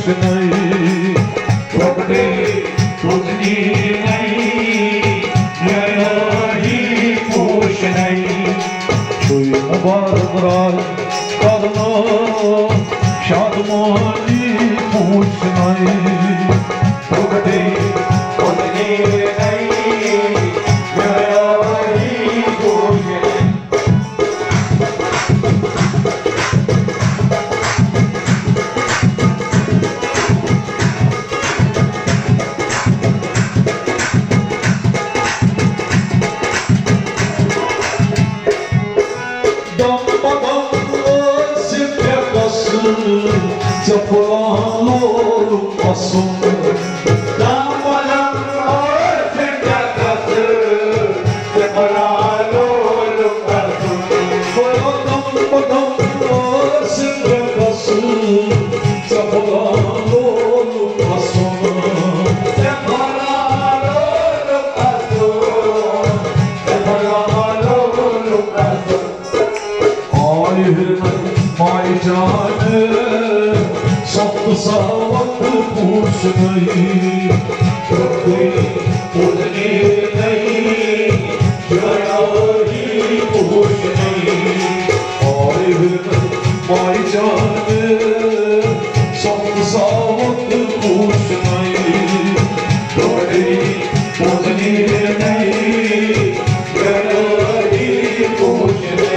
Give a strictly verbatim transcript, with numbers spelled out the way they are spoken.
پوشنَے، رۄپٹے پوزنی نَے، یارٲہی پوشنَے۔ چھُے مُبارک راج کرنو شادمانی پوشنَے۔ رۄپٹے پوزنی نَے، یارٲہی پوشنَے۔ دم بدم ٲسِتھ کیٛاہ قصہٕ، ژےٚ پھُلان لولُک قسم۔ دم بدم ٲسِتھ کیٛاہ قصہٕ، ژےٚ پھُلان لولُک قسم۔ دم بدم ٲسِتھ کیٛاہ قصہٕ، ژےٚ پھُلان لولُک قسم۔ ژےٚ پھُلان لولُک قسم، ژےٚ پھُلان لولُک قسم۔ آے ہیرنَے ماے جان، سخت ساوت پوشنَے، ترٛپتٕے پوزنی نَے، جرٲہی پوشنَے۔ آے ہیرنَے ماے جان، سخت ساوت پوشنَے، ترٛپتٕے پوزنی نَے، جرٲہی پوشنَے۔